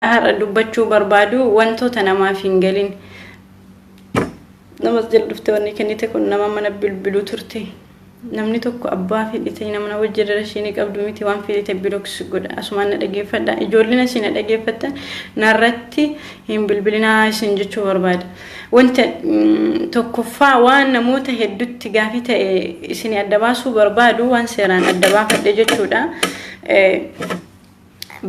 Har'a dubbachuu barbaadu wantoota namaaf hin galin. Namas jala dhuftee wanni kennite kun nama mana bilbiluu turte. Namni tokko abbaa fedhite nama na wajjin rashiinii qabdu miti, waan fedhite block godha. Asumaan na dhageeffadha. Ijoolleen asii na dhageeffattan, narratti hin bilbilinaa isin jechuu barbaada. Wanta tokkoffaa waan namoota hedduutti gaafii ta'e isin adda baasuu barbaadu, waan seeraan adda baafadhe jechuudha.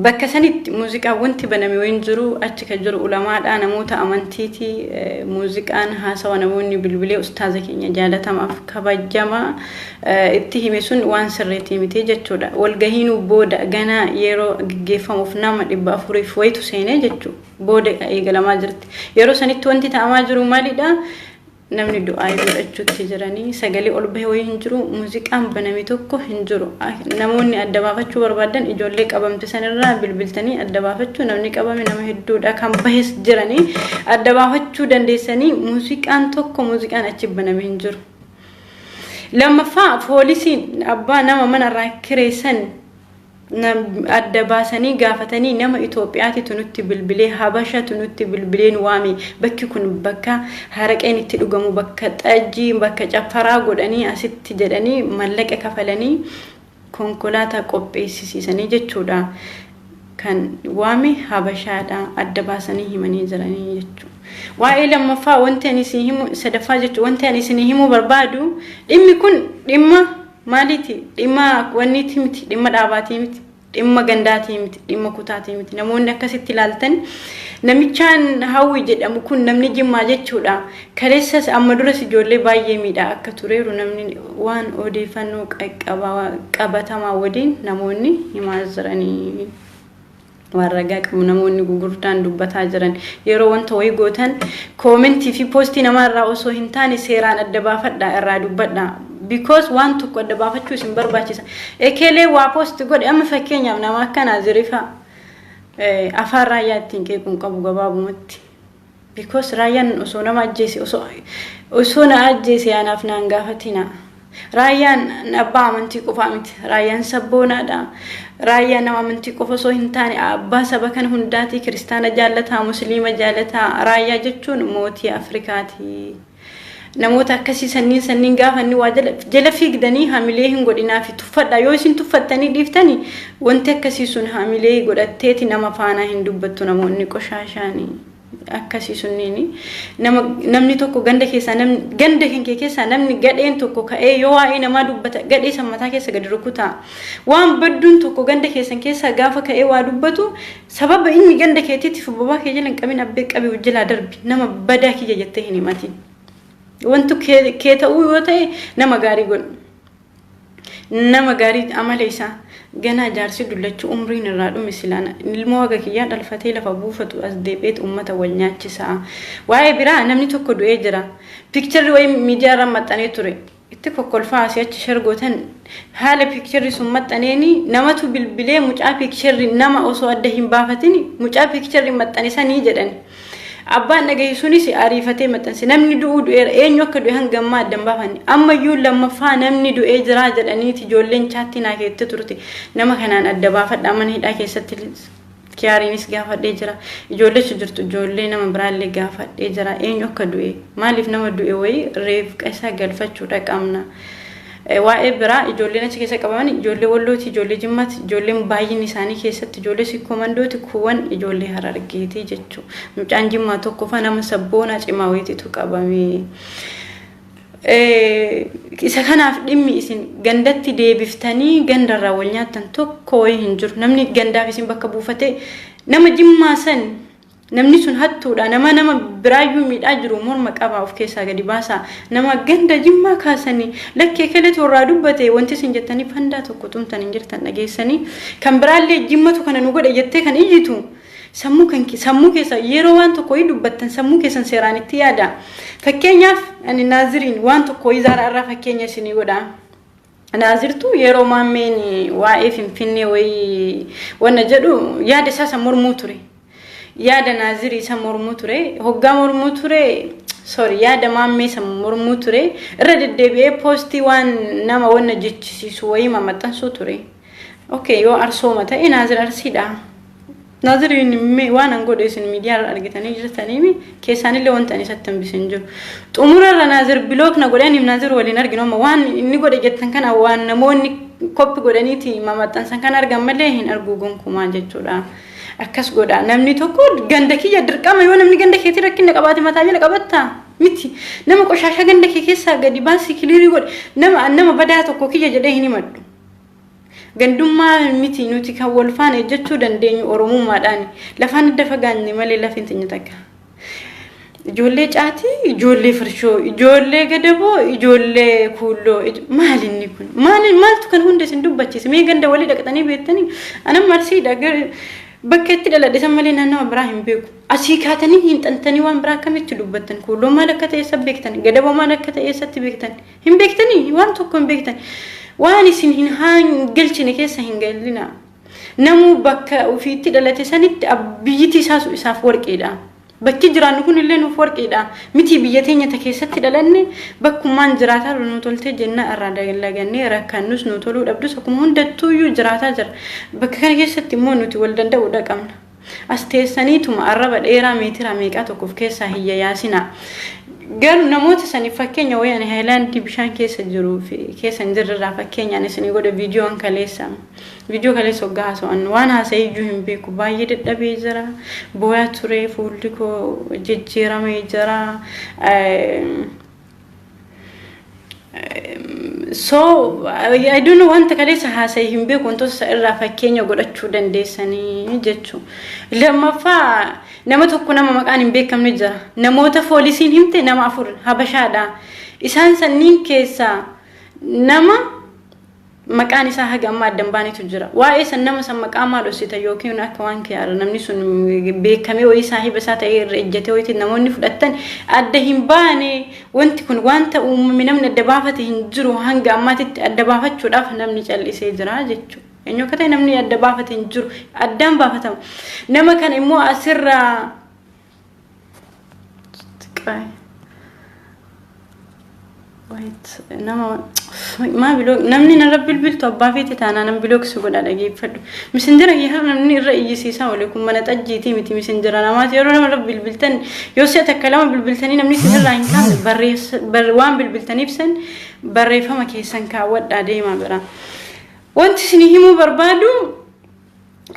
Bakka sanitti muuziqaan wanti baname wayin jiru. Achi kan jiru ulamaadha, namoota amantiiti. Muuziqaan haasawa namoonni bilbilee ustaaza keenya jaalatamaaf kabajamaa itti hime sun waan sirriitii miti jechuudha. Walgahiinuu booda ganaa yeroo gaggeeffamuuf nama 400f wayitu seenee jechuudha. Booda eegalamaa jirti. Yeroo sanitti wanti ta'amaa jiru maalidha? Namni du'aa godhachuutti jiranii, sagalee ol bahee wayii hin jiru, muuziqaan baname tokko hin jiru. Namoonni adda baafachuu barbaadan ijoollee qabamte sanirraa bilbiltanii adda baafachuu, namni qabame nama hedduudha, kan bahes jiranii adda baafachuu dandeessanii. Muuziqaan tokko, muuziqaan achi baname hin jiru. Lammaffaa, poolisiin abbaa nama manarraa kireessan adda baasanii gaafatanii, nama Itoophiyaatitu nutti bilbilee, Habashatu nutti bilbilee nu waame, bakki kun bakka haraqeen itti dhugamu, bakka xajjii, bakka caffaraa godhanii asitti jedhanii mallaqa kafalanii konkolaataa qopheessisiisanii jechuudha. Kan waame Habashaadha, adda baasanii himanii jiranii jechuudha. Waa'ee lammaffaa wanti ani isin himu, sadaffaa jechuudha, wanti ani isin himuu barbaadu, dhimmi kun dhimma maaliiti? Dhimma wanniiti miti, dhimma dhaabaatii miti, dhimma gandaatii miti, dhimma kutaatii miti. Namoonni akkasitti ilaaltan, namichaan Hawwi jedhamu kun namni Jimmaa jechuudha. Kaleessas amma duras ijoollee baay'ee miidhaa akka tureeru namni waan odeeffannoo qabatamaa waliin namoonni himaa jiranii. Waan ragaa qabu namoonni gugurdaan dubbataa jiran. Yeroo wanta wayii gootan comment fi post namaa irraa osoo hin taane seeraan adda baafadhaa irraa dubbadhaa, because waan tokko adda baafachuu isin barbaachisa. Ekeelee waa post godhe, amma fakkeenyaaf nama akka Naazirifa afaan Raayyaa ittiin qeequun qabu gabaabumatti, because Raayyaan osoo nama ajjeese, osoo na ajjeese anaaf naan gaafatina. Raayyaan abbaa amantii qofaa miti. Raayyaan sabboonaadha. Raayyaan nama amantii qofa osoo hin taane abbaa saba kana hundaati. Kiristaana jaallataa, Musliima jaalataa. Raayyaa jechuun mootii Afrikaati. Namoota akkasii sanniin sanniin gaafa inni waa jala fiigdanii hamilee hin godhinaa fi tuffadha. Yoo isin tuffattanii dhiiftanii, wanti akkasii sun hamilee godhatteeti nama faanaa hin dubbattu, namoonni qoshaashaanii. Akkasii sunniini nama namni tokko ganda keessaa, namni ganda kan kee keessaa namni gadheen tokko ka'ee yoo waa'ee namaa dubbata, gadhee san mataa keessa gadi rukutaa. Waan badduun tokko ganda keessan keessaa gaafa ka'ee waa dubbatu, sababa inni ganda keetiitiif bobaa kee jala hin qabin, abbee qabi jalaa darbi, nama badaa kiyya jettee hin himatin. Wanti kee ta'uu yoo ta'e nama gaarii godhu. Nama gaarii amala isaa ganaa jaarsi dullachuu umriin irraa dhume silaan ilmoo haga kiyyaa dhalfatee lafa buufatu as deebi'eet uummata wal nyaachisaa. Waa'ee biraa, namni tokko du'ee jira. Picture wayii miidiyaa irra maxxanee ture. Itti kokkolfaa asii achi shargootan, haala picture sun maxxaneeni namatu bilbilee mucaa picture nama osoo adda hin baafatin mucaa picture maxxane sanii jedhan. Abbaan dhagahe sunis ariifatee maxxanse. Namni du'uu du'eera, eenyu akka du'e hanga ammaa adda hin baafanne. Ammayyuu lammaffaa namni du'ee jiraa jedhaniiti ijoolleen chat naa keette turte. Nama kanaan adda baafadha, mana hidhaa keessatti kiyaariinis gaafadhee jira. Ijoollee jirtu, ijoollee nama biraallee gaafadhee jira. Eenyu akka du'e, maaliif nama du'e wayii reefqa isaa galfachuudha qabna. Waa'ee biraa, ijoolleen achi keessa qabaman ijoollee Wallooti, ijoollee Jimmaati, ijoolleen baay'inni isaanii keessatti ijoollee Sikkomandooti, kuuwwan ijoollee Harargeeti jechuudha. Mucaan Jimmaa tokko fa nama sabboonaa cimaa wayiititu qabame. Isa kanaaf dhimmi isin gandatti deebiftanii gandarraa wal nyaattan tokko wayii hin jiru. Namni gandaaf isin bakka buufatee nama Jimmaa san, namni sun hattuudha. Nama biraayyuu miidhaa jiru morma qabaa of keessaa gadi baasaa. Nama ganda Jimmaa kaasanii lakkee keletu irraa dubbate wanti isin jettanii fandaa tokko tumtan hin jirtan dhageessanii. Kan biraallee Jimmatu kana nu godhe jettee kan iyyitu, sammuu kan sammuu keessa yeroo waan tokko wayii dubbattan sammuu keessan seeraan itti yaada. Fakkeenyaaf ani Naaziriin waan tokko wayii zaara irraa fakkeenya isinii godha. Naazirtu yeroo maammeen waa'ee Finfinnee wayii wanna jedhu yaada isaa san mormuu ture. Yaada Naazirii isa mormuu ture. Hoggaa mormuu ture, sorry, yaada maammee isa mormuu ture. Irra deddeebi'ee post waan nama wanna jechisiisu wayii maxxansuu ture. Okay, yoo arsooma ta'e Naazir Arsiidha. Naaziriin waan an godhe isin miidiyaa irra argitanii jirtanii keessaanillee wanta ani isatti hambisin jiru. Xumura irra Naazir block na godhee, ani Naazir waliin arginu. Amma waan inni godhe jettan kana waan namoonni copy godhaniiti mamaxxansan kan argan malee hin argu gonkumaa jechuudha. Akkas godha. Namni tokko ganda kiyya dirqama, yoo namni ganda keetii rakkina qabaate mataa jala qabatta miti. Nama qoshaashaa ganda kee keessaa gadi baasii clear godhe. Nama badaa tokko kiyya jedhee hin himadhu. Gandummaa miti, nuti kan wal faana ejjechuu dandeenyu Oromummaadhaan. Lafaan adda fagaanne malee lafti hin takka. Ijoollee caatii, ijoollee firshoo, ijoollee gadaboo, ijoollee kuulloo, maal inni kun? Maal maaltu kan hunda isin dubbachiise? Mee ganda walii dhaqxanii beektanii? Anan marsiidha, bakka itti dhaladhe san malee naannawa biraa hin beeku. Asii kaatanii hin xantanii waan biraa akkamitti dubbattan? Kuulloo maal akka ta'e eessa beektan? Gadaboo maal akka ta'e eessatti beektan? Hin beektanii, waan tokko hin beektan. Waan isin hin galchine keessa hin galina. Namuu bakka ofiitti dhalate sanitti biyyiti isaas isaaf warqeedha. Bakki jiraannu kun illee nuuf warqeedha. Miti, biyya teenya ta keessatti dhalanne bakkummaan jiraataa nu toltee jenna irraa dalagannee, rakkannus nu toluu dhabdus akkuma hundattuuyyuu jiraataa jira. Bakka kana keessatti immoo nuti wal danda'uudha qabna. As teessaniituma arraba dheeraa meetira meeqaa tokko of keessaa hin yaasina. Garuu namoota saniif fakkeenya wayii ani haayilaandii bishaan keessa jiruu fi keessa hin jirre irraa fakkeenyaan isinii godhe. Viidiyoon kaleessa. Viidiyoo kaleessa hoggaa haasa'an waan haasa'e iyyuu hin beeku. Baay'ee dadhabee jira. Booyaa ture, fuulli koo jijjiiramee jira. So I don't know, wanta kaleessa haasa'e hin beeku, wantoota irraa fakkeenya godhachuu dandeessanii jechuudha. Lammaffaa, nama tokko, nama maqaan hin beekamne jira. Namoota poolisiin himte nama afur Habashaadha. Isaan sanniin keessaa nama maqaan isaa haga ammaa adda hin baanetu jira. Waa'ee san nama san maqaa maal dhoksita yookiin akka waan kiyaara namni sun beekamee wayii saahiba isaa ta'ee irra ejjatee wayiitti namoonni fudhatan adda hin baane. Wanti kun wanta uumame namni adda baafate hin jiru. Hanga ammaatitti adda baafachuudhaaf namni callisee jira jechuudha. Eenyu akka ta'e namni adda baafate hin jiru. Addaan baafatama. Nama kana immoo asirraa wait, nama maa block, namni narra bilbiltu abbaa feete taanaa nan block si godha, dhageeffadhu. Messenger yaa namni irra iyyisiisaa oole kun mana xajjiitii miti, messenger namaati. Yeroo namarra bilbiltan, yoo si'a takka lama bilbiltanii namni isinirraa hin kaafne, barreessa waan bilbiltaniif san barreeffama keessan kaawwadhaa deemaa bira. Wanti isin himuu barbaadu,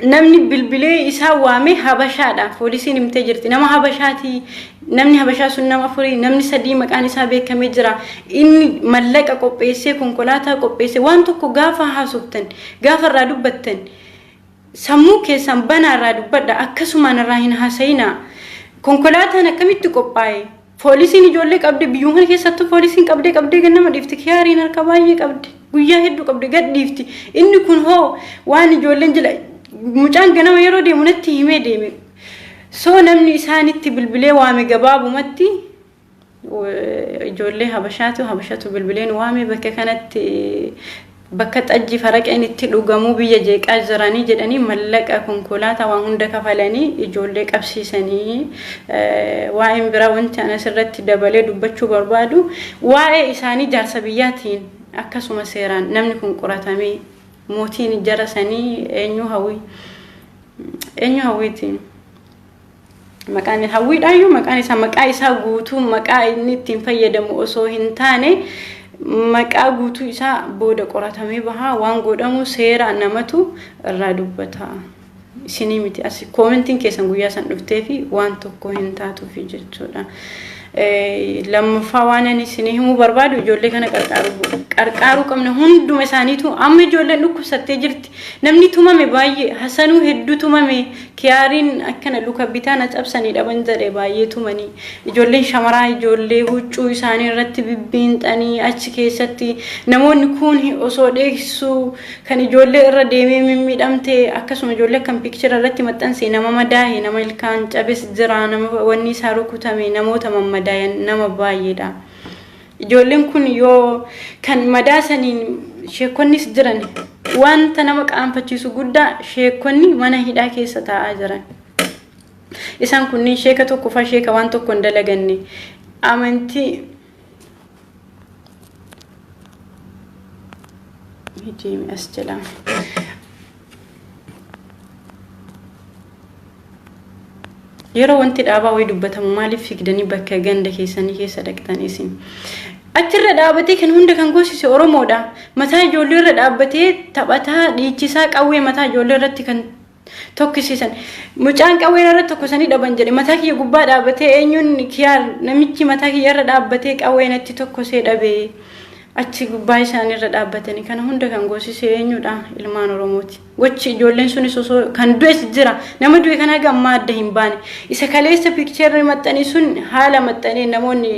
namni bilbilee isaa waame Habashaadha. Poolisiin himtee jirti. Nama Habashaati. Namni Habashaa sun nama afurii, namni sadii maqaan isaa beekamee jira. Inni mallaqa qopheessee, konkolaataa qopheessee, waan tokko gaafa haasoftan, gaafa irraa dubbattan, sammuu keessan banaa irraa dubbadha. Akkasumaan irraa hin haasayinaa. Konkolaataan akkamitti qophaa'e? Poolisiin ijoollee qabde, biyyuma kana keessattuu poolisiin qabdee qabdee gannama dhiifti. Kiyaariin harka baay'ee qabdi. Guyyaa hedduu qabdi, gad dhiifti. Inni kun hoo waan ijoolleen jala mucaan ganama yeroo deemu natti himee deeme. So namni isaanitti bilbilee waame gabaabumatti ijoollee Habashaatu Habashatu bilbileen waame, bakka kanatti bakka xajji faraqeen itti dhugamuu biyya jeeqaa jiranii jedhanii, mallaqa konkolaataa waan hunda kafalanii ijoollee qabsiisanii. Waa'een biraa wanti ana asirratti dabalee dubbachuu barbaadu, waa'ee isaanii jaarsa biyyaatiin akkasuma seeraan namni kun qoratamee, mootiin jara sanii eenyu, Hawwii, eenyu, Hawwiitiin maqaan Hawwiidhaayyuu, maqaan isaa, maqaa isaa guutuu, maqaa inni ittiin fayyadamu osoo hin taane maqaa guutuu isaa booda qoratamee bahaa. Waan godhamu seera namatu irraa dubbata. Isinii miti, as commentiin keessan guyyaa san dhuftee fi waan tokko hin taatuufi jechuudha. Lammaffaa, waan ani isinii himuu barbaadu, ijoollee kana qarqaaruu qabna hunduma isaaniitu. Amma ijoolleen dhukkubsattee jirti. Namni tumame baay'ee, Hasanuu hedduu tumame, Kiyaariin akkana luka bitaa na cabsanii dhaban jedhe, baay'ee tumanii. Ijoolleen shamaraa, ijoollee huccuu isaanii irratti bibbiinxanii, achi keessatti namoonni kun osoo dheeksisuu kan ijoollee irra deemee mimmiidhamte, akkasuma ijoollee kan picture irratti maxxanse, nama madaahe, nama ilkaan cabes jira, nama wanni isaa rukutame, namoota mammadaayan nama baay'eedha. Ijoolleen kun yoo kan madaasaniin sheekonnis jiran, wanta nama qaanfachiisu guddaa, sheekonni mana hidhaa keessa taa'aa jiran. Isaan kunniin sheeka tokko fa sheeka waan tokko hin dalaganne amantii deemi as jedhama. Yeroo wanti dhaabaa wayii dubbatamu maaliif fiigdanii bakka ganda keessanii keessa dhaqxan isin? Achirra dhaabatee kan hunda kan goosise Oromoodha. Mataa ijoollee irra dhaabbatee taphataa dhiichisaa qawwee mataa ijoollee irratti kan tokkisiisan. Mucaan qawwee irratti tokkosanii dhaban jedhe mataa kiyya gubbaa dhaabatee eenyuun kiyaar namichi mataa kiyya irra dhaabbatee qawwee natti tokkosee dhabe. Achi gubbaa isaaniirra dhaabbatanii kana hunda kan goosise eenyudha? Ilmaan Oromooti. Gochi ijoolleen sunis osoo kan du'es jira. Nama du'e kana haga ammaa adda hin baane. Isa kaleessa piikcheerri maxxanii sun haala maxxanee namoonni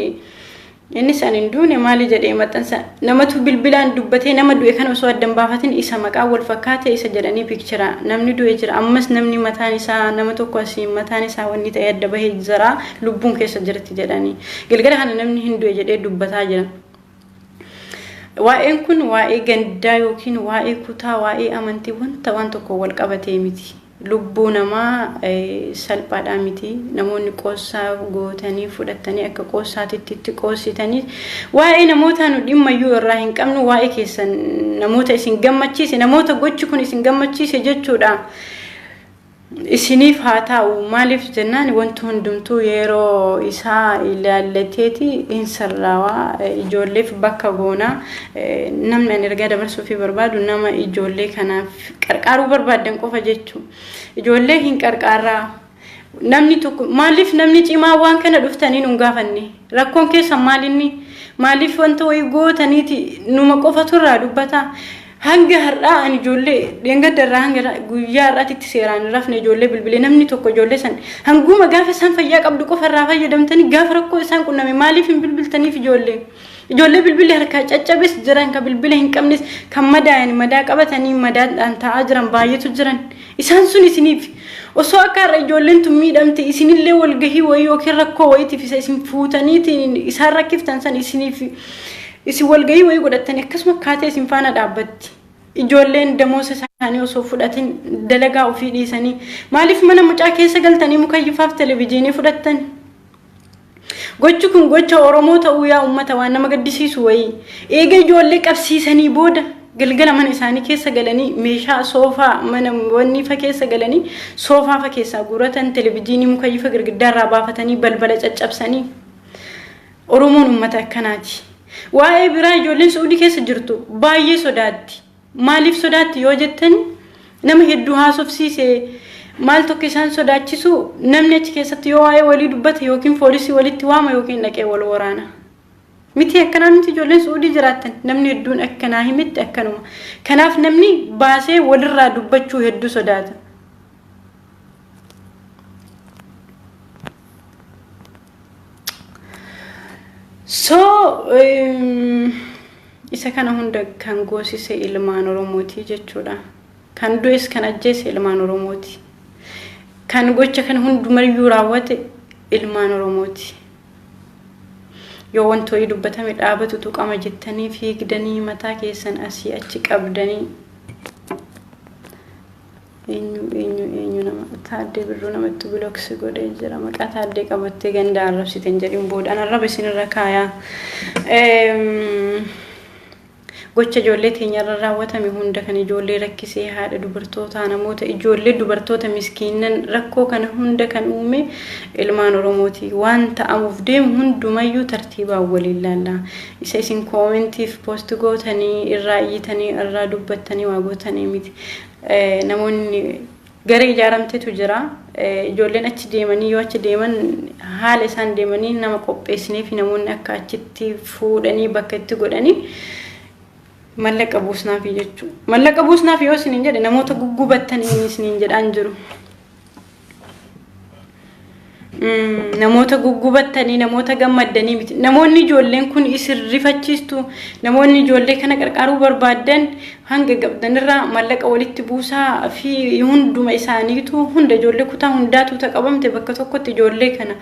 innis ani hin duune maali jedhee maxxansa. Namatu bilbilaan dubbatee nama du'e kana osoo adda hin baafatin isa maqaan wal fakkaate isa jedhanii piikchera. Namni du'e jira. Ammas namni mataan isaa nama tokko asiin mataan isaa wanni ta'e adda bahee jira. Lubbuun keessa jirti jedhanii. Galgala kana namni hin du'e jedhee dubbataa jira. Waa'een kun waa'ee gandaa yookiin waa'ee kutaa, waa'ee amantii wanta waan tokko wal qabatee miti. Lubbuu namaa salphaadhaa miti. Namoonni qoossaa gootanii fudhattanii akka qoossaatitti itti qoossitanii waa'ee namootaa nu dhimmayyuu irraa hin qabnu waa'ee keessan namoota isin gammachiise namoota gochi kun isin gammachiise jechuudha. Isiniif haa taa'u maaliif jennaan wanti hundumtuu yeroo isaa ilaallateeti hin sirraawaa ijoolleef bakka goonaa namni ani ergaa dabarsuufii barbaadu nama ijoollee kanaaf qarqaaruu barbaaddan qofa jechuu ijoollee hin qarqaarraa namni tokko maaliif namni cimaa waan kana dhuftanii nun gaafanne rakkoon keessan maalinni maaliif wanta wayii gootaniiti numa qofatu irraa dubbataa Hanga har'aa ani ijoollee dheengadda irraa hanga guyyaa har'aatitti seeraan hin rafne ijoollee bilbilee namni tokko ijoollee san hanguma gaafa isaan fayyaa qabdu qofa irraa fayyadamtanii gaafa rakkoo isaan qunname maaliif hin bilbiltaniif ijoollee. Ijoollee bilbilli harkaa caccabes jiran kan bilbila hin qabnes kan madaayan madaa qabatanii madaadhaan taa'aa jiran baay'eetu jiran. Isaan sun isiniif osoo akka har'a ijoolleen tun miidhamte isinillee walgahii wayii yookiin rakkoo wayiitiif isa isin fuutaniitiin isaan rakkiftan san isiniif isin walgahii wayii godhattanii akkasuma kaatee isin faana dhaabbatti. Ijoolleen damoosa isaanii osoo fudhatin dalagaa ofii dhiisanii maaliif mana mucaa keessa galtanii mukayyifaaf televijiinii fudhattan? Gochi kun gocha Oromoo ta'uu yaa uummata waan nama gaddisiisu wayii. Eega ijoollee qabsiisanii booda galgala mana isaanii keessa galanii meeshaa soofaa mana wanni fa keessa galanii soofaa fa keessaa guuratan televijiinii mukayyifa girgiddaarraa baafatanii balbala caccabsanii. Oromoon uummata akkanaati. Waa'ee biraa ijoolleen Su'uudii keessa jirtu baay'ee sodaatti. Maaliif sodaatti yoo jettan nama hedduu haasofsiise maal tokko isaan sodaachisu namni achi keessatti yoo waa'ee walii dubbate yookiin poolisii walitti waama yookiin dhaqee wal waraana. Miti akkanaa miti ijoolleen Su'uudii jiraattan namni hedduun akkanaa himetti akkanuma. Kanaaf namni baasee walirraa dubbachuu hedduu sodaata. So isa kana hunda kan goosise ilmaan Oromooti jechuudha. Kan du'es kan ajjeese ilmaan Oromooti. Kan gocha kana hundumayyuu raawwate ilmaan Oromooti. Yoo wanti wayii dubbatame dhaabatu tuqama jettanii fiigdanii mataa keessan asii achi qabdanii Eenyu eenyu eenyu nama Taaddee Birruu namatti bilooksi godhee jira. Maqaa Taaddee qabattee ganda arrabsite hin jedhin booda. An arraba isinirra kaayaa. Gocha ijoollee teenyarra raawwatame hunda kan ijoollee rakkisee haadha dubartootaa namoota ijoollee dubartoota miskiinnan rakkoo kana hunda kan uume ilmaan Oromooti. Waan ta'amuuf deemu hundumayyuu tartiibaan waliin laalla. Isa isin koomentiif poosti gootanii irraa iyyitanii irraa dubbattanii waa gootanii miti. Namoonni garee ijaaramtetu jira. Ijoolleen achi deemanii yoo achi deeman haala isaan deemanii nama qopheessinee fi namoonni akka achitti fuudhanii bakka itti godhanii mallaqa buusnaafi jechuudha. Mallaqa buusnaaf yoo isiniin jedhe namoota guggubattanii isiniin jedhaan jiru. Namoota guggubattanii namoota gammaddanii miti. Namoonni ijoolleen kun isin rifachiistu namoonni ijoollee kana qarqaaruu barbaaddan hanga qabdanirraa mallaqa walitti buusaa fi hunduma isaaniitu hunda ijoollee kutaa hundaatu qabamte bakka tokkotti ijoollee kana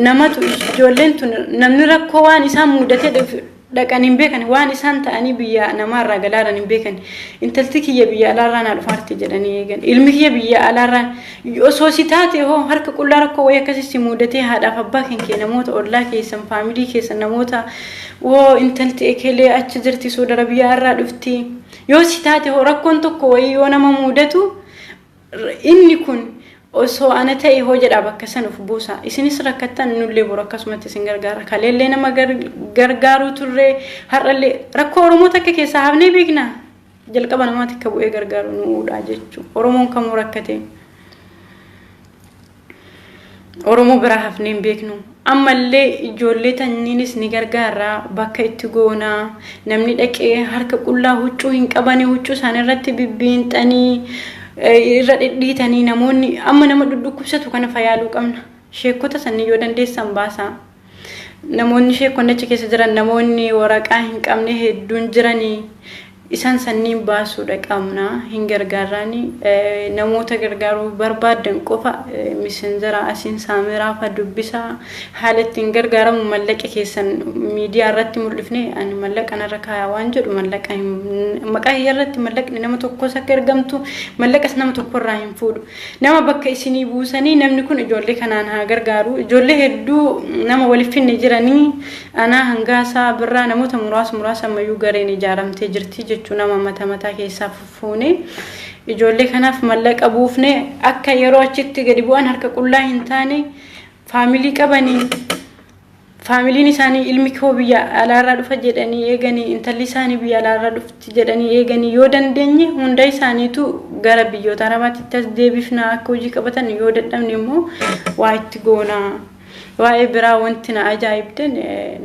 namatu ijoolleen tun namni rakkoo waan isaan mudatee dhaqan hin beekan waan isaan ta'anii biyya namaarraa galaaran hin beekan intalti kiyya biyya alaarraa naa dhufaarti jedhanii eegan ilmi kiyya biyya alaarraa osoo si taate hoo harka qullaa rakkoo wayii akkasii si mudatee haadhaaf abbaa kan kee namoota ollaa keessan faamilii keessan namoota woo intalti ekelee achi jirti Suudi Arabiyaa irraa dhufti yoo si taate hoo rakkoon tokko wayii yoo nama mudatu inni kun Osoo ana ta'e hoo jedhaa bakka san of buusa. Isinis rakkattan, nullee boru akkasumatti isin gargaara. Kaleellee nama gargaaruu turre, har'allee rakkoo Oromoo takka keessaa hafnee beekna. Jalqaba namaatti akka bu'ee gargaaru nu'uudha jechuudha. Oromoon kamuu rakkate. Oromoo biraa hafnee hin beeknu. Ammallee ijoollee tanniinis ni gargaarra, bakka itti goonaa. Namni dhaqee harka qullaa, huccuu hin qabanii, huccuu isaanii irratti bibbiinxanii irra dhidhiitanii, namoonni amma nama dhukkubsatu kana fayaaluu qabna. Sheekota sanni yoo dandeessan baasaa. Namoonni sheekonni achi keessa jiran, namoonni waraqaa hin qabne hedduun jiranii, isaan sanniin baasuudha qabna. Hin gargaarraani. Namoota gargaaruu barbaaddan qofa Messenger asiin saameraa fa dubbisaa. Haala ittiin gargaaramu, mallaqa keessan miidiyaa irratti mul'ifne, ani mallaqa narra kaayaa waan jedhu, mallaqa maqaa kiyya irratti mallaqni nama tokkos akka ergamtu, mallaqas nama tokko irraa hin fuudhu. Nama bakka isinii buusanii, namni kun ijoollee kanaan haa gargaaru. Ijoollee hedduu nama waliif finne jiranii, anaa hangaasaa birraa, namoota muraasa muraasa ammayyuu gareen ijaaramtee jirti jechuu, nama mata mataa keessaa fuffuune ijoollee kanaaf mallaqa buufne, akka yeroo achitti gadi bu'an harka qullaa hin taane. Faamilii qabanii, faamiliin isaanii ilmi koo biyya alaarraa dhufa jedhanii eeganii, intalli isaanii biyya alaarraa dhufti jedhanii eeganii, yoo dandeenye hunda isaaniitu gara biyyoota arabaatti as deebifna akka hojii qabatan. Yoo dadhabne immoo waa itti goonaa. Waa'ee biraa wanti na ajaa'ibdan,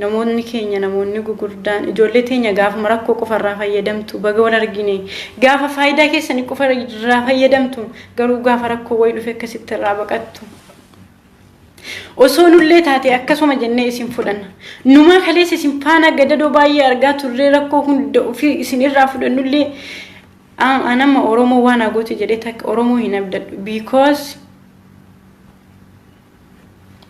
namoonni keenya, namoonni gugurdaan, ijoollee teenya gaafuma rakkoo qofarraa fayyadamtu. Baga wal argine. Gaafa faayidaa keessanii qofa irraa fayyadamtu, garuu gaafa rakkoo wayii dhufe akkasitti irraa baqattu. Osoo nullee taate akkasuma jennee isin fudhanna. Numaa kaleessa isin faana gadadoo baay'ee argaa turree, rakkoo hunda ofii isin irraa fudhannullee, anama Oromoo waan hagooti jedhee takka Oromoo hin abdadhu. Because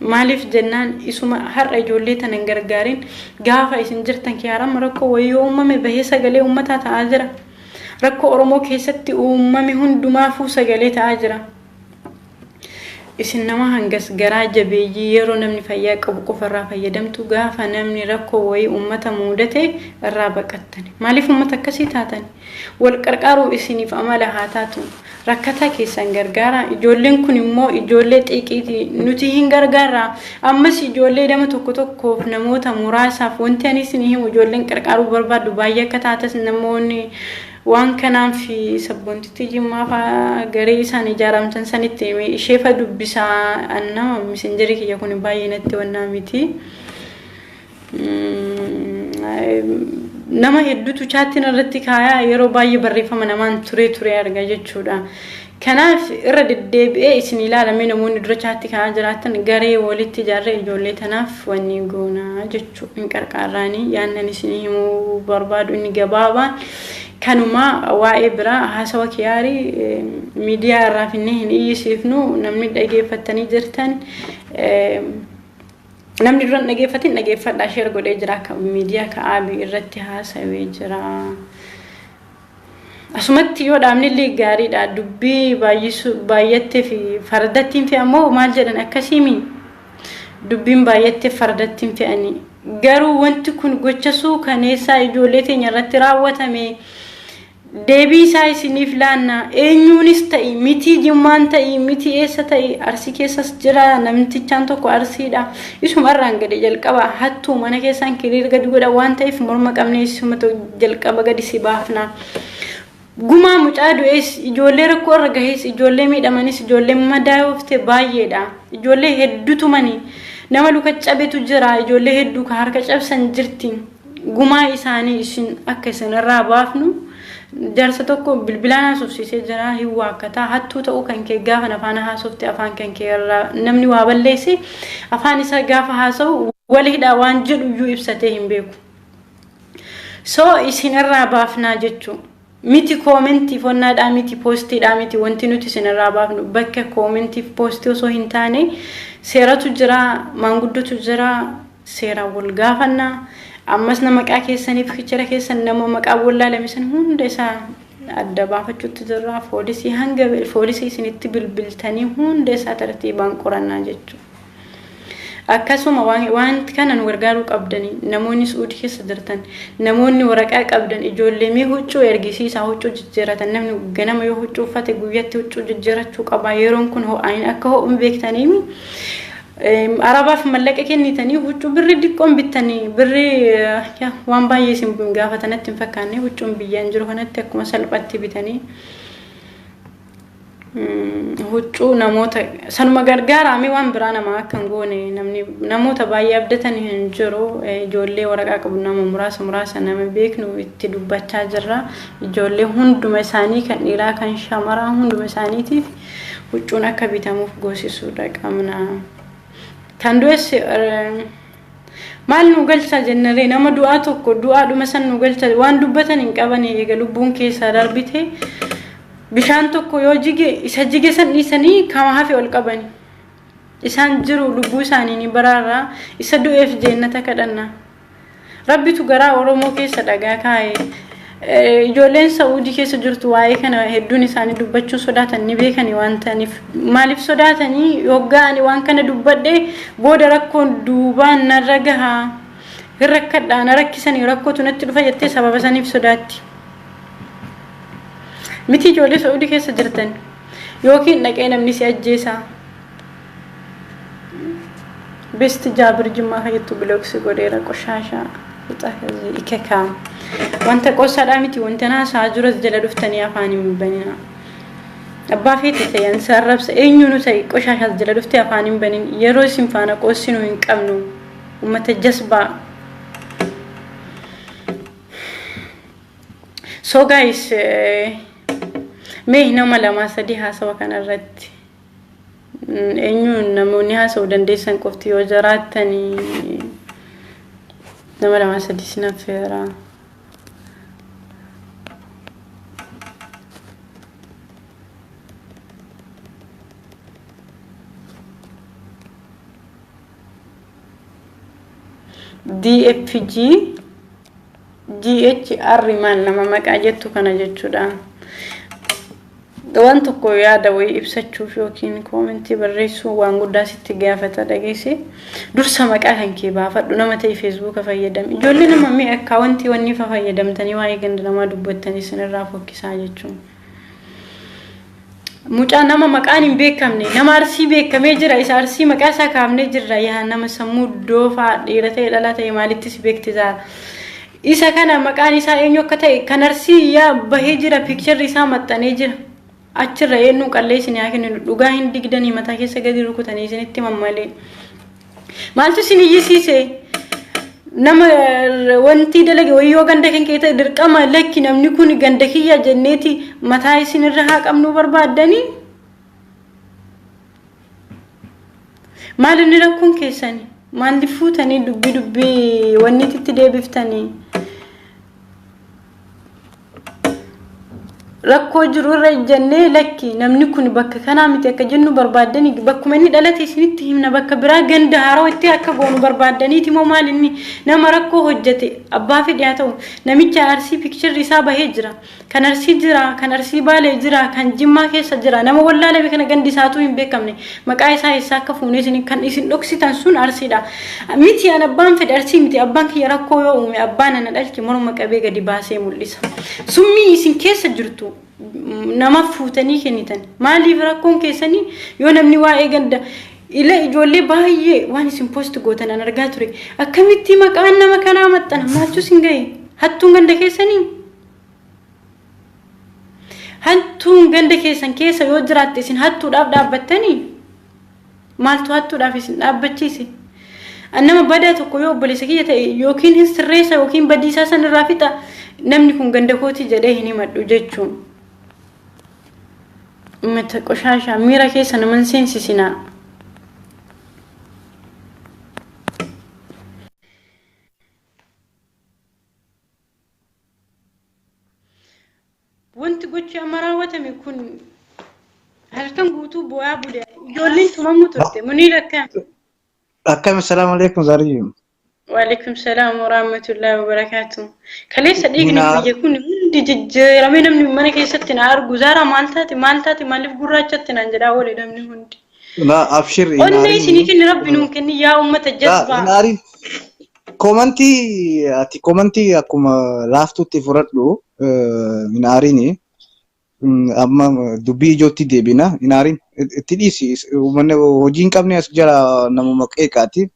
maaliif jennaan, isuma har'a ijoollee tana hin gargaarin, gaafa isin jirtan kiyaarama rakkoo wayii yoo uumame bahee sagalee uummataa ta'aa jira. Rakkoo Oromoo keessatti uumame hundumaafuu sagalee ta'aa jira. Isin nama hangas garaa jabeeyyii, yeroo namni fayyaa qabu qofarraa fayyadamtu, gaafa namni rakkoo wayii uummata mudate irraa baqattani. Maaliif uummata akkasii taatan? Wal qarqaaruu isiniif amala haa taatu. Rakkataa keessan gargaara. Ijoolleen kun immoo ijoollee xiiqiiti. Nuti hin gargaarra. Ammas ijoollee nama tokko tokkoof, namoota muraasaaf wanti ani isin himu, ijoolleen qarqaaruu barbaaddu baay'ee akka taatas, namoonni waan kanaaf sabboontitti Jimmaa fa'aa garee isaan ijaaramtan sanitti ishee fa dubbisaa. Nama Messenger kiyya kun baay'ee natti wannaa miti. Nama hedduutu chattiin irratti kaayaa, yeroo baay'ee barreeffama namaan turee turee arga jechuudha. Kanaaf irra deddeebi'ee isin ilaalamee, namoonni dura chat kaayaa jiraatan, garee walitti ijaarree ijoollee tanaaf wanni goonaa jechuu, hin qarqaarraanii. Yaannan isin himuu barbaadu inni gabaabaan kanuma. Waa'ee biraa haasawa kiyaarii miidiyaa irraa finnee hin iyyisiifnu. Namni dhageeffattanii jirtan, namni duran dhageeffatin dhageeffadhaa, share godhee jira, akka miidiyaa ka'aabii irratti haasawee jira. Asumatti yoo dhaabne illee gaariidha. Dubbii baay'attee fi fardattiin fe'amoo maal jedhan akkasiimi? Dubbiin baay'attee fardattiin fe'anii. Garuu wanti kun gocha suukaneessaa ijoollee teenya irratti raawwatame, deebii isaa isiniif laanna. Eenyuunis ta'i, mitii Jimmaan ta'i, mitii eessa ta'i, Arsii keessas jira namtichaan tokko, Arsiidha. Isuma irraan gadi jalqaba hattuu mana keessaan kiriir gadi godha waan ta'eef, morma qabnee isuma jalqaba gadi si baafna. Gumaa mucaa du'ees, ijoollee rakkoo irra gahees, ijoollee miidhamanis, ijoollee madaa'oofte baay'eedha. Ijoollee hedduutu mani. Nama luka cabetu jira, ijoollee hedduu ka harka cabsan jirti. Gumaa isaanii isin akka isin irraa baafnu, jaarsa tokko bilbilaan haasofsiisee jira, hin waakkataa. Hattuu ta'uu kan kee gaafa afaan haasofte, afaan kan kee irraa namni waa balleesse afaan isaa gaafa haasa'u wal hidhaa waan jedhu iyyuu ibsatee hin beeku. So isin irraa baafnaa jechuun miti, commentiif onnaadhaa miti, postiidhaa miti. Wanti nuti isin irraa baafnu bakka commentiif postii osoo hin taane, seeratu jira, maanguddotu jira, seeraan wal gaafannaa. Ammas nama maqaa keessaniif kichira keessan, nama maqaa wallaalame san hunda isaa adda baafachuutti jirra. Foolisii, hanga foolisii isinitti bilbiltanii hunda isaa tartiibaan qorannaa jechuudha. Akkasuma waan kana nu gargaaruu qabdanii, namoonni Suudii keessa jirtan, namoonni waraqaa qabdan, ijoollee mee huccuu ergisiisaa, huccuu jijjiiratan. Namni ganama yoo huccuu uffate guyyatti huccuu jijjiirachuu qaba. Yeroon kun ho'aan akka ho'uun beektaniimi. Arabaaf mallaqa kennitanii huccuu birri diqqoon bittanii, birri waan baay'ee isin gaafatanatti hin fakkaanne, huccuun biyyaan jiru kanatti akkuma salphatti bitanii huccuu namoota sanuma gargaaraame. Waan biraa nama akka hin goone namni namoota baay'ee abdatan hin jiru. Ijoollee waraqaa qabu, nama muraasa muraasa nama beeknu itti dubbachaa jirra. Ijoollee hunduma isaanii, kan dhiiraa kan shamaraa, hunduma isaaniitiif huccuun akka bitamuuf goosisuudha qabna. Kan du'es maal nu galcha jennaree? Nama du'aa tokko du'aadhuma san nu galcha? Waan dubbatan hin qaban. Eega lubbuun keessaa darbite, bishaan tokko yoo jige isa jige san dhiisanii kama hafe ol qabani. Isaan jiru lubbuu isaanii ni baraarraa, isa du'eef jeennata kadhanna. Rabbitu garaa Oromoo keessa dhagaa kaa'e. Ijoolleen Sa'uudii keessa jirtu waa'ee kana hedduun isaanii dubbachuu sodaatan, ni beekani waan ta'aniif. Maaliif sodaatanii? Yoggaa ani waan kana dubbadhe booda rakkoon duubaan narra gahaa, hin rakkadhaa, na rakkisanii, rakkootu natti dhufa jettee sababa saniif sodaatti. Miti ijoollee Sa'uudii keessa jirtan, yookiin dhaqee namni si ajjeesaa. Besti Jaabir Jimmaa fayyattu block si godheera, qoshaashaa ikekaa. Wanta qoosaadhaa miti, wanta naasaa jiras jala dhuftanii afaan hin banina. Abbaa feete ta'e ansi arrabsa, eenyuunu ta'e qoshaashaas jala dhuftee afaan hin banin. Yeroo isin faana qoossinuu hin qabnu, ummata jasbaa. So guys, mee nama lama sadii haasawa kanarratti eenyu namoonni haasa'uu dandeessan qofti yoo jiraattanii, nama lama sadii sin affeera. DFG GHR maal nama maqaa jettu kana jechuudha. Waan tokko yaada wayii ibsachuuf yookiin koomentii barreessuu waan guddaa sitti gaafata, dhageesse. Dursa maqaa kan kee baafadhu, nama ta'e Feesbuuka fayyadami. Ijoollee nama mee akkaawwantii wanni fa fayyadamtanii waa'ee ganda namaa dubbattanii isinirraa fokkisaa jechuun. Mucaa nama maqaan hin beekamne, nama Arsii beekamee jira, isa Arsii maqaa isaa kaafnee jirra. Yaa nama sammuu doofaa, dhiira ta'e dhalaa ta'e maalittis beekti zaara. Isa kana maqaan isaa eenyu akka ta'e, kan Arsii yaa bahee jira, piikcharri isaa maxxanee jira. Achirra eenyu qallee isin haa kenninu, dhugaa hin digdanii mataa keessa gadi rukutanii isinitti mammalee. Maaltu isin iyyisiise? Nama wanti dalage wayii yoo ganda kan kee ta'e, dirqama lakki namni kun ganda kiyya jenneeti mataa isin irra haa qabnuu barbaaddanii? Maal inni rakkoon keessanii? Maaliif fuutanii dubbii dubbii wanni itti deebiftanii? Rakkoo jiru irra ejjennee lakki namni kun bakka kanaa miti akka jennu barbaaddanii, bakkuma inni dhalate isinitti himna, bakka biraa ganda haarawaa itti akka goonu barbaaddaniiti moo maal inni? Nama rakkoo hojjete abbaa fedhe haa ta'u, namicha Arsii pikchirri isaa bahee jira, kan Arsii jira, kan Arsii Baalee jira, kan Jimmaa keessa jira. Nama wallaalame kana gandi isaatu hin beekamne, maqaa isaa eessaa akka fuunee isin kan isin dhoksitan sun Arsiidha miti. An abbaan fedhe Arsii miti, abbaan kiyya rakkoo yoo uume abbaan ana dhalche morma qabee gadi baasee mul'isa. Summii isin keessa jirtu nama fuutanii kennitan. Maaliif rakkoon keessanii yoo namni waa'ee ganda ila? Ijoollee baay'ee waan isin post gootan an argaa ture. Akkamitti maqaan nama kanaa maxxana? Maaltu isin gahe? Hattuun ganda keessanii, hattuun ganda keessan keessa yoo jiraatte, isin hattuudhaaf dhaabbattanii? Maaltu hattuudhaaf isin dhaabbachiise? Nama badaa tokko yoo obboleessa kiyya ta'e, yookiin hin sirreessa yookiin badiisaa san irraa fixa, namni kun ganda kootii jedhee hin himadhu jechuun. Uummata qoshaashaa, miira keessa naman seensisinaa. Wanti gochi amma raawwatame kun halkan guutuu bu'aa bule. Ijoolleen tumamuu turte. Muniir, akkam? Akkam, assalaamu alaikum Zariyyuu. Waalaikum salaam wa rahmatullahi wa barakaatu. Kaleessa dhiigni kiyya kun hundi jijjiiramee, namni mana keessatti na argu "Zaaraa, maal taate, maal taate, maaliif gurraachatti?" naan jedhaa oole namni hundi. Laa abshir hin Onnee aarinii. isinii kenni rabbi nuun kenni yaa uummata Laa hin jazbaa. aarin. Komantii ati komantii akkuma laaftutti fudhadhu hin aarini. Amma dubbii ijootti deebina hin aarin. Itti dhiisi uummanni hojii hin qabne as jala namuma qeeqaati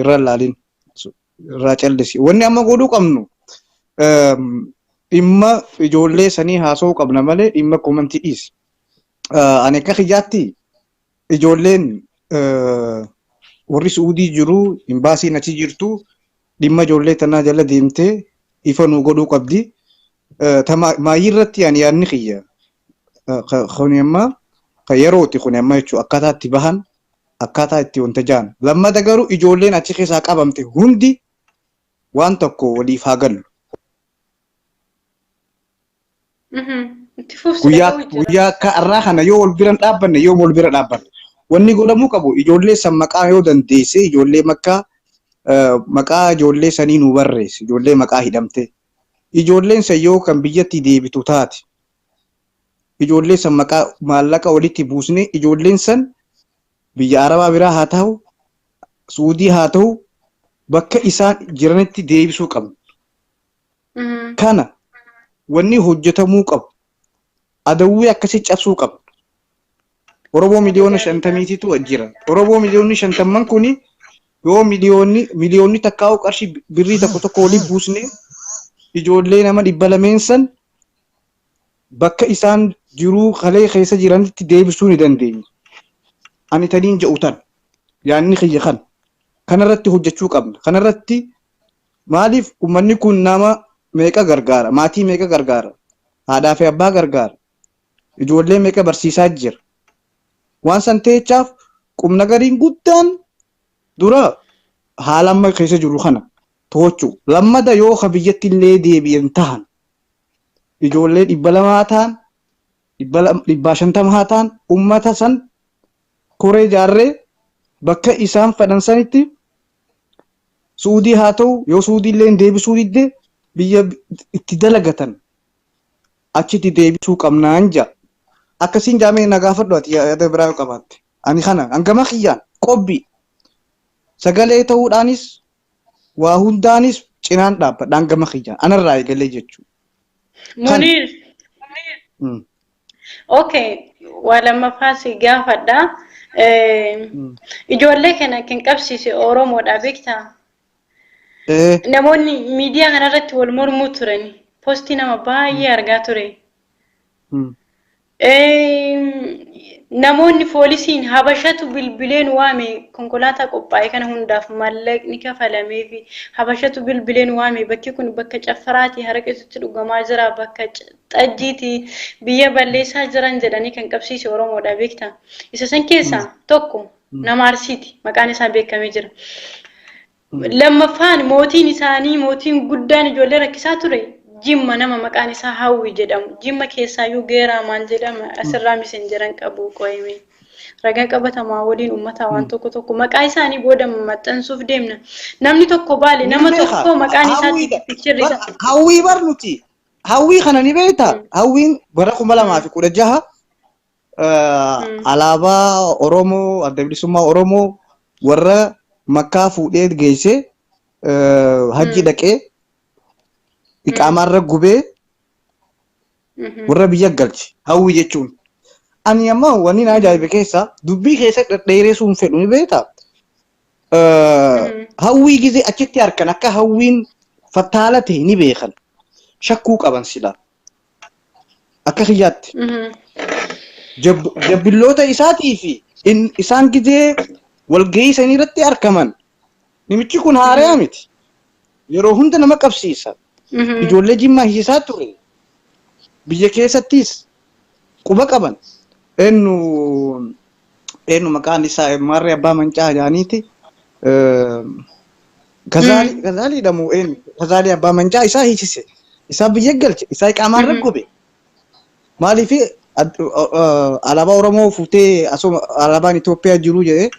irra laalin irraa callisi. Wanni amma godhuu qabnu dhimma ijoollee sanii haasa'uu qabna malee dhimma komantii dhiisi. Ani akka kiyyaatti ijoolleen warri Su'uudii jiru imbaasiin achi jirtu dhimma ijoollee tanaa jala deemtee ifa nuu godhuu qabdi. Maayii irratti ani yaadni kiyya kuni amma kan yerooti kuni amma jechuun akkaataa itti bahan akkaataa itti wanta ja'an. Lammata garuu ijoolleen achi keessaa qabamte hundi waan tokko waliif haa gallu. Itti fufsi Guyyaa dhaga'uu jira. guyyaa akka har'aa kana yoo wal bira hin dhaabbanne yoo wal bira dhaabbanne. Wanni godhamuu qabu ijoollee san maqaa yoo dandeesse ijoollee makkaa maqaa ijoollee sanii nu barreessi ijoollee maqaa hidhamte. Ijoolleen san yoo kan biyyatti deebitu taate ijoollee san maqaa maallaqa walitti buusnee ijoolleen san biyya Arabaa biraa haa ta'u Suudii haa ta'u bakka isaan jiranitti deebisuu qabna. Kana wanni hojjetamuu qabu adawwii akkasii cabsuu qabna. Oromoo miliyoona 50tiitu jira. Oromoo miliyoonni 50n kuni yoo miliyoonni takkaa'u qarshii birrii tokko tokko waliin buusne ijoollee nama 200 san bakka isaan jiruu kalee keessa jiranitti deebisuu ni dandeenya. Ani taniin jedhu tan. Yaanni kiyya kana. Kanarratti hojjechuu qabna. Kanarratti maaliif uummanni kun nama meeqa gargaara? Maatii meeqa gargaara? Haadhaa fi abbaa gargaara. Ijoollee meeqa barsiisaa jira? Waan san teechaaf qubna gariin guddaan dura haala amma keessa jiru kana to'achuu. Lammada yoo ka biyyatti illee deebi'an tahan ijoollee 200 ta'an 150 haa ta'an uummata san koree ijaarree bakka isaan fedhan sanitti Suudii haa ta'u yoo Suudii illee deebisuu didde biyya itti dalagatan achitti deebisuu qabnaan ja'a. Akkasiin jaamee na gaafadhu ati yaada biraa yoo qabaatte. Ani kana hangama kiyyaan qobbii sagalee ta'uudhaanis waa hundaanis cinaan dhaabbadha hangama kiyyaan anarraa eegalee jechuudha. Muniir. Okay, waa lammaffaa si gaafadha. Ijoollee kana kan qabsiise Oromoodha beektaa? Namoonni miidiyaa kanarratti wal mormuu turani. Postii nama baay'ee argaa ture. Namoonni poolisiin Habashatu bilbileen waame konkolaataa qophaa'e kana hundaaf maallaqni kafalamee fi Habashatu bilbileen waame bakki kun bakka caffaraati haraqeetutti dhugamaa jira bakka xajjiiti biyya balleessaa jiran jedhanii kan qabsiise Oromoodha beektaa. Isa san keessaa tokko nama Arsiiti maqaan isaa beekamee jira. Lammaffaan mootiin isaanii mootiin guddaan ijoollee rakkisaa ture Jimma nama maqaan isaa Hawwi jedhamu. Jimma keessaayyuu Geeraa maal jedhama asirraa misenjeran qabu qo'ime. Ragaa qabatamaa waliin uummataa waan tokko tokko maqaa isaanii booda maxxansuuf deemna. Namni tokko baale nama tokko maqaan isaatti pichirri isaa. Hawwii bar nuti. Hawwii kana ni beektaa? Hawwiin bara 2016 alaabaa Oromoo adda bilisummaa Oromoo warra Makkaa fuudhee geessee hajji dhaqee iqaamaarra gubee warra biyya galche hawwi jechuun. Ani amma wanni na ajaa'ibe keessaa dubbii keessa dhedheeressuun hin fedhu ni beektaa? Hawwii gizee achitti harkan akka hawwiin fattaala ta'e ni beekan. Shakkuu qaban silaa. Akka kiyyaatti. Jabbilloota isaatii fi isaan gizee walgahii sanii irratti argaman namichi kun haariyaa miti. Yeroo hunda nama qabsiisa. Ijoollee Jimmaa hiisaa ture. Biyya keessattis quba qaban. Eenyu eenyu maqaan isaa Maarree Abbaa Mancaa jedhaniiti. Gazaalii Gazaaliidha moo eenyu Gazaalii Abbaa Mancaa isaa hiisise. Isaa biyya galche. Isaa iqaamaan gube. Maaliif alaabaa Oromoo fuutee asuma alaabaan Itoophiyaa jiru jedhee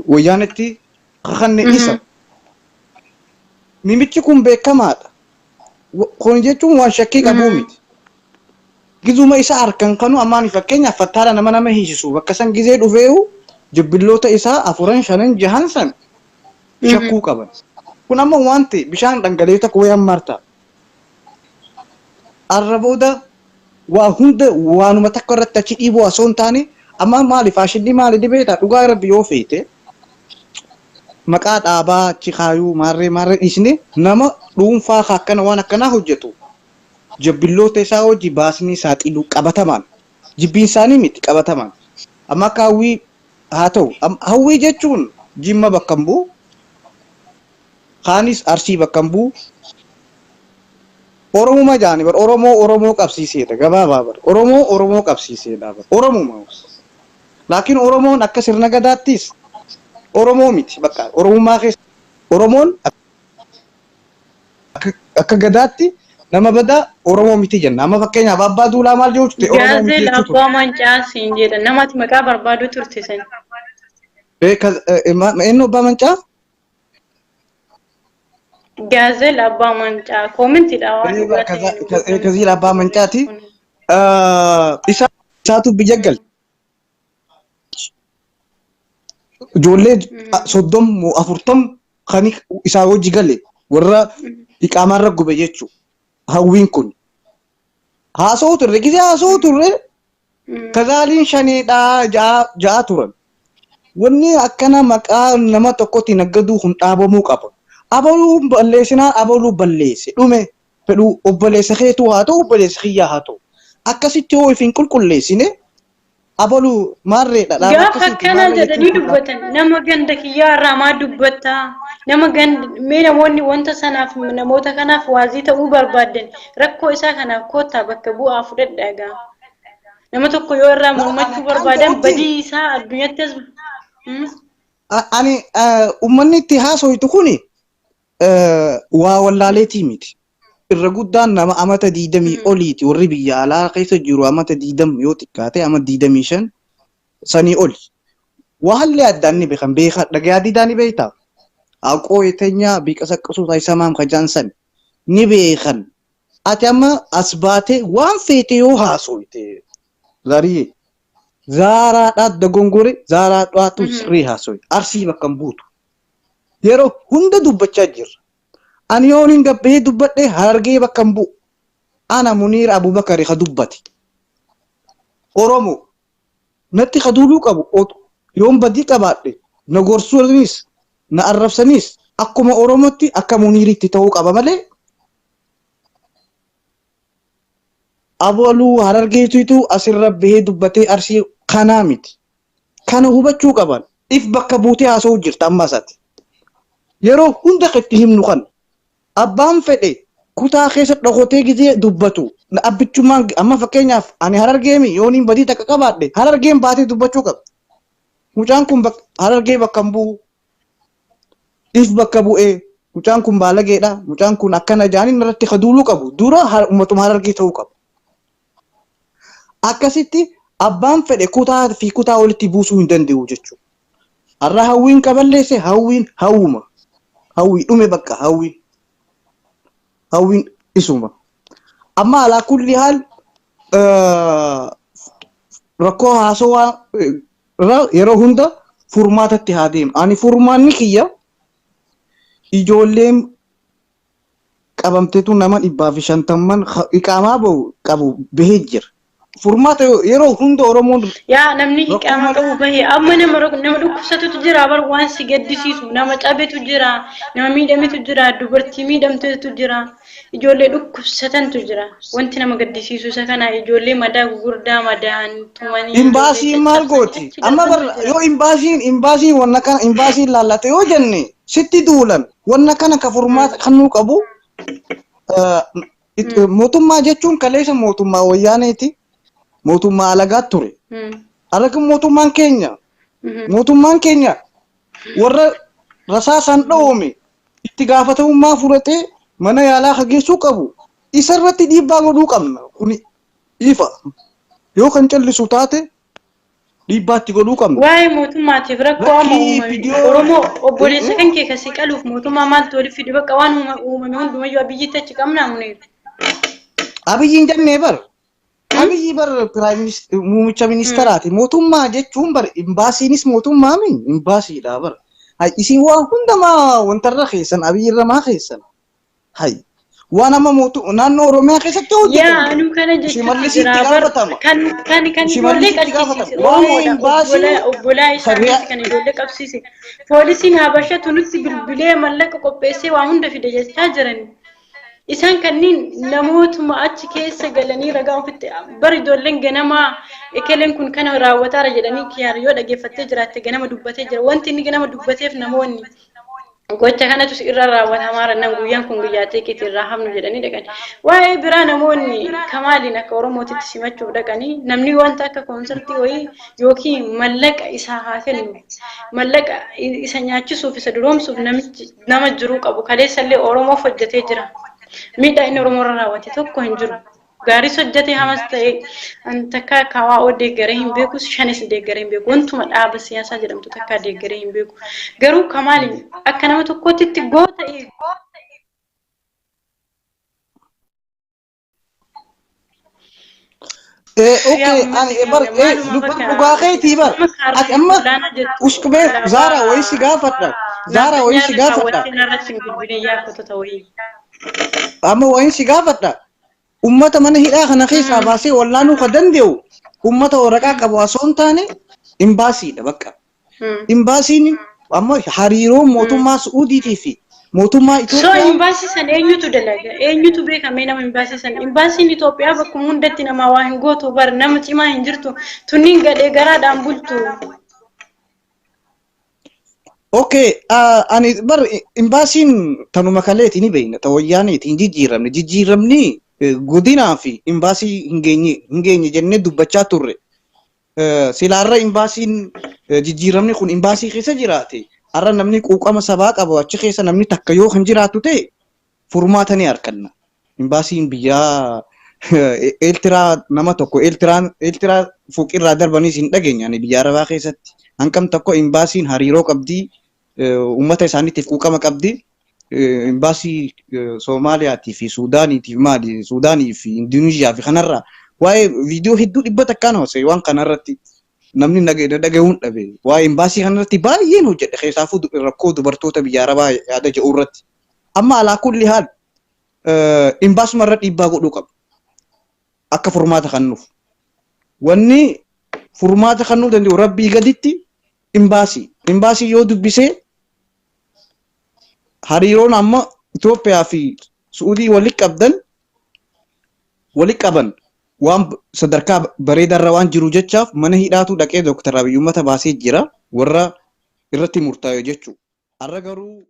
wayyaanetti kakanne isa. Namichi kun beekamaadha. Kun jechuun waan shakkii qabuu miti. Gizuma isa harkan kanu ammaan fakkeenyaaf fattaala nama nama hiisisu bakka san gizee dhufeeyu jibbilloota isaa afuran shanan jahan san shakkuu qaban. Kun amma wanti bishaan dhangala'ee tokko wayii hammaarta. Arra booda waa hunda waanuma takka irratti achi dhiibuu osoo hin taane, amma maali faashinni maali dhibeeta, dhugaa rabbi yoo feete maqaa dhaabaa achi kaayuu maarree maarree dhiisne, nama dhuunfaa ka akkana waan akkanaa hojjetu jabbilloota isaa hojii baasnii saaxiluu qabatamaan, jibbiin isaanii miti, qabatamaan. Amma akka Hawwii haa ta'u, Hawwii jechuun Jimma bakka hin bu'u, kaanis Arsii bakka hin bu'u. Oromuma jaani bar, Oromoo Oromoo qabsiiseedha gabaabaa bar, Oromoo Oromoo qabsiiseedha bar Oromuma. Laakiin Oromoon akka sirna gadaattis Oromoo miti, bakka Oromummaa keessa Oromoon akka gadaatti nama badaa Oromoo miti jenna. Amma fakkeenyaaf Abbaa Duulaa maal jedhu turte? Oromoo miti Gaazeel jechuu ture. Abbaa Mancaa siin jedha. Namati maqaa barbaadu turte san. Eenyu Abbaa Mancaa? Gaazeel Abbaa Mancaa. Koomentiidha waan dhugaa ta'e. Kaziil Abbaa Mancaati. Isaatu biyya gale. Ijoollee 30 moo 40 kan isaa hojii gale warra iqaamaarra gube jechuudha. Hawwiin kun. Haasa'uu turre, gisee haasa'uu turre kazaaliin shaneedhaa ja'a turan. Wanni akkana maqaa nama tokkotti naggaduu kun dhaabamuu qaba. Abaluu balleessinaan abaluu balleesse dhume, fedhuu obboleessa keetuu haa ta'u, obboleessa kiyyaa haa ta'u. Akkasitti yoo if hin qulqulleessine, abaluu maarreedha dhaaba Gaafa akkasiiti akkana maarree jedhanii jechuun kun dubbatan, nama ganda kiyyaa irraa maa dubbattaa? Nama ganda mee namoonni wanta sanaaf namoota kanaaf waazii ta'uu barbaadan rakkoo isaa kanaaf koottaa bakka bu'aa fudhadhaa gaa. Nama tokko yoo irraa mormachuu Akkaan barbaadan ta'utti badii isaa addunyaatti as Ani uummanni itti haasoytu kuni waa wallaaleetii miti. Irra guddaan nama amata 20 oliiti, warri biyya alaa keessa jiru amata 20 yoo xiqqaate ama 25 sanii oli. Waallee addaan ni beekan, beekaa dhagayaa didaa ni beektaa. Haqoo yetenyaa biqasaqqasuu taasisamaam kajaan san ni beekan. Ati amma as baatee waan feete yoo haasoyte, Zariye, zaaraadhaa dogongore, zaaraadhaatu sirrii haasoye, Arsii bakka hin buutu. Yeroo hunda dubbachaa jirra. Ani yoon hin gabbee dubbadhe Harargee bakka hin bu'u. Ana Muniir Abubakari ka dubbate. Oromoo natti ka duuluu qabu yoon badii qabaadhe na gorsuunis na arrabsaniis akkuma Oromootti akka Muniiritti ta'uu qaba malee abaluu Harargeetuitu asirra bahee dubbatee Arsii kanaa miti. Kana hubachuu qaban. If bakka buutee haasa'uu jirta ammas ati. Yeroo hunda itti himnu kana. Abbaan fedhe kutaa keessa dhokotee gizee dubbatu. Abbichummaan amma fakkeenyaaf ani Harargeemi yooniin badii takka qabaadhe Harargeen baatee dubbachuu qaba. Mucaan kun Harargee bakka hin bu'u. If bakka bu'ee mucaan kun baalageedha. Mucaan kun akkana jaaniin irratti kaduuluu qabu. Dura uummatuma Harargee ta'uu qaba. Akkasitti abbaan fedhe kutaa fi kutaa walitti buusuu hin danda'u jechuudha. Har'a Hawwiin qaballeesse, Hawwiin hawwuma. Hawwii dhume bakka hawwiin. Hawwiin isuma. Amma alaa kulli haal rakkoo haasawaa yeroo hunda furmaatatti haa deemu. Ani furmaanni kiyya ijoolleen qabamteetu nama 150 iqaamaa bahu qabu bahee jira. Furmaata yeroo hunda Oromoon Yaa namni rakkoo iqaama malee qabu bahee, amma nama dhukkubsatutu jira bar, waan si gaddisiisu nama cabetu jira, nama miidhametu jira, dubartii miidhamtetu jira, ijoollee dhukkubsatantu jira. Wanti nama gaddisiisu isa kana, ijoollee madaa gugurdaa madaan tumanii ijoollee Imbaasiin maal caccabsanii gooti? achi Amma bar darbantu jira. yoo imbaasiin wanna kana imbaasiin laallate yoo jenne sitti duulan, wanna kana ka furmaata kannuu qabu mootummaa jechuun kaleessa mootummaa wayyaaneeti, mootummaa alagaa ture. Alaga mootummaan keenya, mootummaan keenya warra rasaasaan dhoome itti gaafatamummaa fudhatee mana yaalaa ka geessuu qabu, isarratti dhiibbaa godhuu qabna. Kuni ifa. Yoo kan callisu taate dhiibbaa itti godhuu qabna. Waa'ee mootummaatiif rakkoo amma Lakkii uumame viidiyoo Oromoo obboleessa kan kee kasii qaluuf mootummaa maaltu waliif fide? Bakka waan uumame hundumayyuu Abiyyitti achi qabnaa, Muniir. Abiyyiin jennee bar. Abiyyi bar muummicha ministeraati. Mootummaa jechuun bar imbaasiinis mootummaa mi imbaasiidha bar. Hay, isin waan hundamaa wantarra keessan, Abiyyi irra maa keessan. Hay, waan amma naannoo Oromiyaa keessatti Yaa hojjetame. anuu kana jechuutu Shimallisitti jira bar gaafatama. kan ijoollee Shimallisitti qabsiise gaafatama. Waa'ee Oromoodha. imbaasii Obbolaa isaaniiti kan kan ijoollee qabsiise. Poolisiin Habashatu nutti bilbilee mallaqa qopheessee waa hunda fide jechaa jiran. Isaan kanneen namootuma achi keessa galanii ragaa ofitti bar ijoolleen ganamaa ekeleen kun kana raawwataara jedhanii kiyaar yoo dhageeffattee jiraatte ganama dubbatee jira. Wanti inni ganama dubbateef namoonni gocha kanatu irra raawwatamaara nan guyyaan kun guyyaa xiiqiitti irraa hafnu jedhanii dhaqan. Waa'ee biraa namoonni kamaaliin akka Oromootitti simachuuf dhaqanii namni wanta akka koonsartii wayii yookiin mallaqa isaa haa kennu, mallaqa isa nyaachisuuf isa duroomsuuf namichi nama jiruu qabu kaleessallee Oromoof hojjetee jira. Miidhaa inni Oromoorra raawwate tokko hin jiru. Gaariis hojjete hamas ta'e an takka kawaa'oo deeggaree hin beeku, shanis deeggaree hin beeku, wantuma dhaaba siyaasaa jedhamtu takka deeggaree hin beeku. Garuu kamaaliin akka nama tokkootti goota. Okay, Yaa ani uummata bar keenya maaluma dubban bakka dhugaa keetii bar. nama Ati kaarraa amma olaanaa jettu uskumee Zaaraa wayii si alaabaa gaafadha. Zaaraa wayii si nafxanyaa irra gaafadha. kaawwattee narratti hin bilbilin yaa kotota wayii. Amma wayii si gaafadha. Ummata mana hidhaa kana keessaa baasee wallaanuu ka danda'u ummata waraqaa qabu osoo hin taane imbaasiidha bakka. Imbaasiin amma hariiroo mootummaa Su'uudiitii fi mootummaa So Itoophiyaa imbaasii san eenyutu dalaga? Eenyutu beekamee nama imbaasii san? Imbaasiin Itoophiyaa bakkuma hundatti namaa waa hin gootu bar nama cimaa hin jirtu. Tunniin gadhee garaadhaan bultu. Okay, ani bar imbaasiin tanuma kaleeti ni beekna, ta wayyaaneeti hin jijjiiramne. Jijjiiramni godinaa fi imbaasii hin geenye jennee dubbachaa turre. Silaarra imbaasiin jijjiiramni kun imbaasii keessa jiraate, har'a namni quuqama sabaa qabu achi keessa namni takka yoo kan jiraatu ta'e furmaata ni arganna. Imbaasiin biyyaa Eeltiraa nama tokko Eeltiraa fuuqirraa darbaniis hin dhageenye ani biyya Arabaa keessatti. Hanqam tokko imbaasiin hariiroo qabdii, uummata isaaniitiif quuqama qabdi. Imbaasii Soomaaliyaatii fi Suudaaniitiif maali, Suudaanii fi Induneeshiyaa fi kanarraa waa'ee viidiyoo hedduu 100n hojjete. Waan kanarratti namni dhaga'uun dhabe. Waa'ee imbaasii kanarratti baay'een hojjedhe, keessaafuu rakkoo dubartoota biyya Arabaa yaada jedhu irratti. Amma alaa kulli haal imbaasuma irra dhiibbaa godhuu qaba. Akka furmaata kennuuf. Wanni furmaata kennuu danda'u rabbii gaditti imbaasii. Imbaasii yoo dubbisee hariiroon amma Itoophiyaa fi Su'uudii walitti qaban waan sadarkaa bareedaarra waan jiru jechaaf mana hidhaatu dhaqee Dooktar Abiy uummata baasee jira warra irratti murtaa'e jechuudha. Har'a garuu